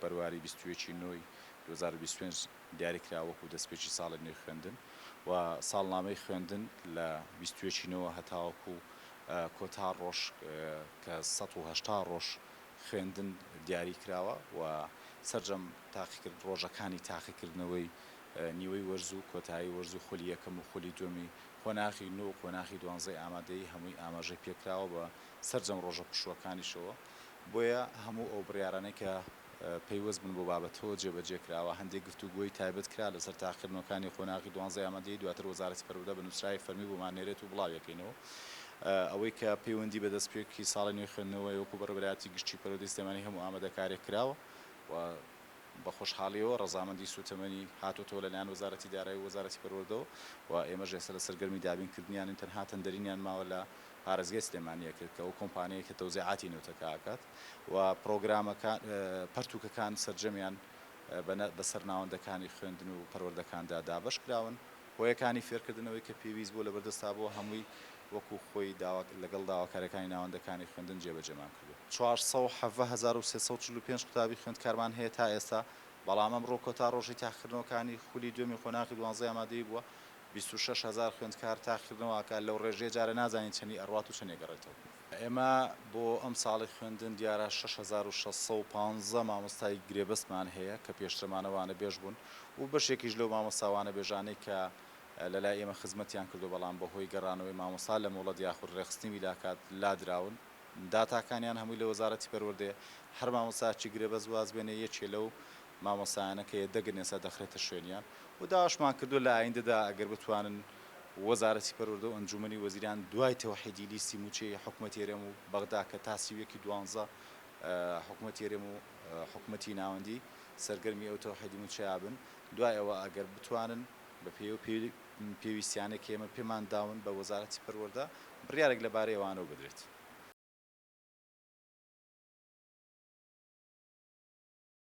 بەرواری 21 ی نۆی 2025 دیاری کرا وەکو دەستپێکی ساڵی نوێی خوێندن و ساڵنامەی خوێندن لە 21 ی نۆوە هەتاوەکو کۆتا ڕۆژ کە 180 ڕۆژ خوێندن دیاری کراوە و سەرجەم تاقیکرد ڕۆژەکانی تاقیکردنەوەی نیوەی وەرز و کۆتایی وەرز و خولی یەکەم و خولی دووەمی قۆناغی نۆ و قۆناغی دوانزەی ئامادەیی هەمووی ئاماژەی پێکراوە بە سەرجەم ڕۆژە پشووەکانیشەوە بۆیە هەموو ئەو بڕیارانەی کە پەیوەست بن بۆ بابەتەوە جێبەجێ کراوە هەندێک گفتوگۆی تایبەت کرا لەسەر تاقیکردنەوەکانی قۆناغی دوانزەی ئامادەیی دواتر وەزارەتی پەروەردە بە نووسراوی فەرمی بۆمان نێرێت و بڵاویەکەینەوە ئەوەی کە پەیوەندی بە دەستپێکی ساڵی نوێی خوێندنەوەیە وەکو بەڕێوەبەرایەتی گشتی پەروەردەی سلێمانی هەموو ئامادەکاریەک کراوە و بە خۆشحاڵیەوە ڕەزامەندی سوتەمەنی هاتۆتەوە لەلایەن وەزارەتی دارایی و وەزارەتی پەروەردەوە و ئێمەش ئێستا لەسەر گەرمی دابین کردنیانین تەنها تەندەرینیان ماوە لە پارێزگای سلێمانی ئەکرێت کە ئەو کۆمپانیایە کە تەوزیعاتی نەوتەکە ئەکات و پڕۆگرامەکان پەرتوکەکان سەرجەمیان بەسەر ناوەندەکانی خوێندن و پەروەردەکاندا دابەش کراون. هۆیەکانی فێرکردنەوەی کە پێویست بووە لەبەردەستا بووە هەمووی وەکو خۆی لەگەڵ داواکاریەکانی ناوەندەکانی خوێندن جێبەجێمان کردووە. 417345 قوتابی خوێندکارمان هەیە تا ئێستا، بەڵام ئەمڕۆ کۆتا ڕۆژی تاقیکردنەوەکانی خولی دووەمی قۆناغی دوانزەی ئامادەیی بووە، 26 هەزار خوێندکار تاقیکردنەوە ئەکات، لەو ڕێژەیە جارێ نازانین چەنی ئەڕوات و چەنی ئەگەڕێتەوە. ئێمە بۆ ئەمساڵی خوێندن دیارە 6615 مامۆستای گرێبەستمان هەیە کە پێشتر ئەمانە وانەبێژ بوون و بەشێکیش لەو مامۆستا وانەبێژانەی کە لەلای ئێمە خزمەتیان کردووە بەڵام بەهۆی گەڕانەوەی مامۆستا لە مۆڵەت یاخود ڕێکخستنی میلاکات لادراون داتاکانیان هەمووی لە وەزارەتی پەروەردەیە هەر مامۆستایەکی گرێبەست واز بێنێ یەکێ لەو مامۆستایانە کە یەدەگن ئێستا دەخرێتە شوێنیان و داواشمان کردووە لە ئایندەدا ئەگەر بتوانن وەزارەتی پەروەردە و ئەنجوومەنی وەزیران دوای تەوحیدی لیستی مووچەی حکومەتی هەرێم و بەغدا کە تا 31 ی دوانزە حکومەتی هەرێم و حکومەتی ناوەندی سەرگەرمی ئەو تەوحیدی مووچەیە بن دوای ئەوە ئەگەر بتوانن بە پێی ئەو پێویستیانەی کە ئێمە پێمان داون بە وەزارەتی پەروەردە بڕیارێک لەبارەی ئەوانەوە بدرێت.